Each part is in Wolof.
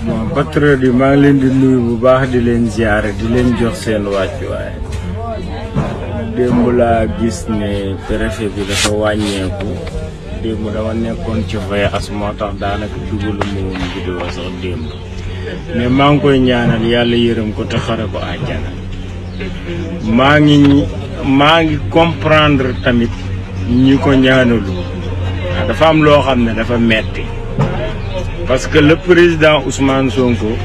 bon patriote yi maa ngi leen di nuyu bu baax di leen ziare di leen jox seen wàccuwaay démb laa gis ne préfet bi dafa wàññeeku démb dama nekkoon ci voyage moo tax daanaka dugalu ma woon vidéo sax démb mais maa ngi koy ñaanal yàlla yërëm ko te xare ko àjjana maa ngi comprendre tamit ñi ko ñaanalu dafa am loo xam ne dafa metti parce que le président Ousmane Sonko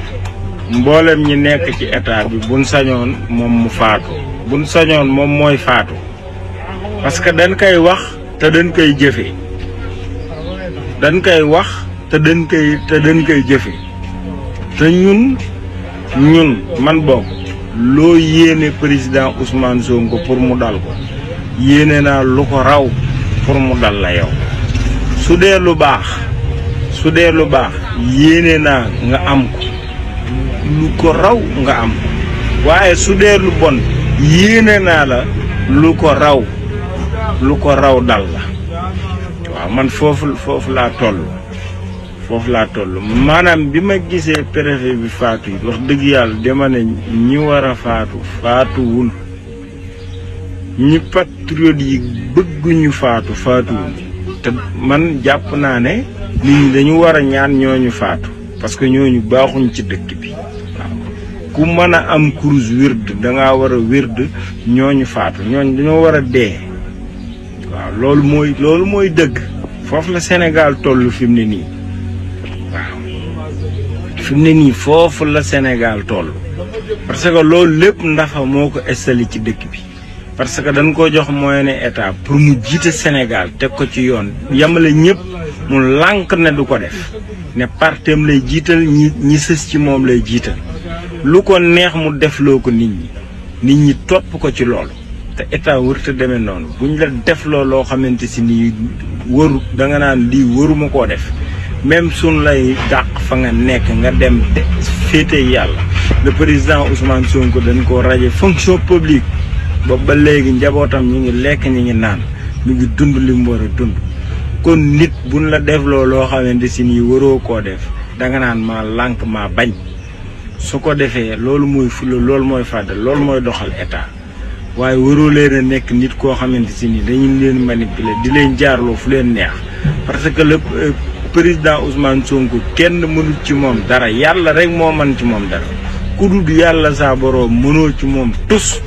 mboolem ñi nekk ci état bi buñ sañoon moom mu faatu buñ sañoon moom mooy faatu parce que dañ koy wax te dañ koy jëfe dañ koy wax te dañ koy jëfe te ñun man bokk loo yéene président Ousmane Sonko pour mu dal ko yéene naa lu ko raw pour mu dal la yow su dee lu baax yéene naa nga am ko lu ko raw nga am waaye su dee lu bon yéene naa la lu ko raw dal la waaw man foofu laa toll maanaam bi ma gisee préfet bi faatu yi wax dëgg yàlla dama ne ñi war a faatuwul ñi patriote yi bëgguñu faatuwul te man jàpp naa ne nit ñi dañu war a ñaan ñooñu faatu parce que ñooñu baaxuñ ci dëkk bi waaw ku mën a am kurus wird dangaa war a wird ñooñu faatu ñooñu dañoo war a dee waaw loolu mooy dëgg foofu la Sénégal toll fi mu ne nii waaw fi mu ne nii foofu la Sénégal toll parce que loolu lépp ndafa moo ko installé ci dëkk bi parce que dañ ko jox moyen état pour mu jiite Sénégal teg ko ci yoon yamale ñëpp mu lànk ne du ko def ne partem lay jiital ñi sës ci moom lay jiital lu ko neex mu defloo ko nit ñi topp ko ci loolu te état wërta demee noonu buñ la def loo xamante si nii wëru da nga naan lii wëruma koo def même suñ lay dàq fa nga nekk nga dem féete yàlla le président Ousmane Sonko dañ ko raje fonction publique boobu ba léegi njabootam ñi ngi lekk ñi ngi naan mi ngi dund li mu war a dund kon nit buñ la def loo xamante si nii waroo koo def danga naan maa lànk maa bañ su ko defee loolu mooy fula loolu mooy fàddal loolu mooy doxal état waaye waroo leen a nekk nit koo xamante si nii dañu leen manipuler di leen jaarloo fu leen neex parce que le président Ousmane Sonko kenn mënul ci moom dara yàlla rek moo mën ci moom dara ku dul yàlla saa boroom mënoo ci moom tus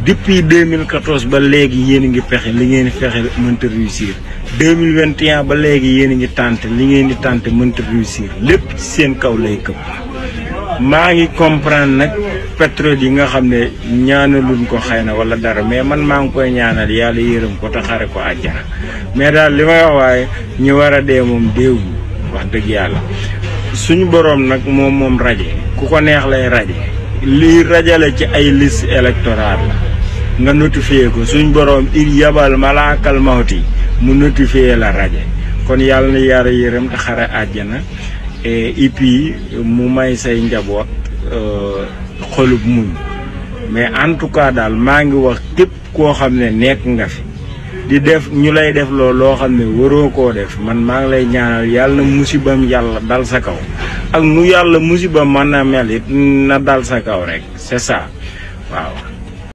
depuis 2014 ba léegi yéen a ngi pexe li ngeen di fexe mënta réussir 2021 ba léegi yéen a ngi tenté li ngeen di tenté mënta réussir lépp ci seen kaw lay këpp maa ngi comprendre nag patriote yi nga xam ne ñaanaluñ ko xëy na wala dara mais man maa ngi koy ñaanal yàlla yërëm ko te xare ko àjjana mais daal li may wax waaye ñi war a dee moom déewu wax dëgg yàlla suñu boroom nag moom raje ku ko neex lay raje lii rajale ci ay liste électorale la nga notifié ko suñ boroom il yabal malaakal mawti mu notifié la raje kon yàlla na yàlla yërëm te xare àjjana et puis mu may say njaboot xolub muñ mais en tout cas daal maa ngi wax képp koo xam ne nekk nga fi di def ñu lay def loo xam ne waroo koo def man maa ngi lay ñaanal yàlla na musibam yàlla dal sa kaw ak nu yàlla musiba mën na mel it na dal sa kaw rek c'est ça waaw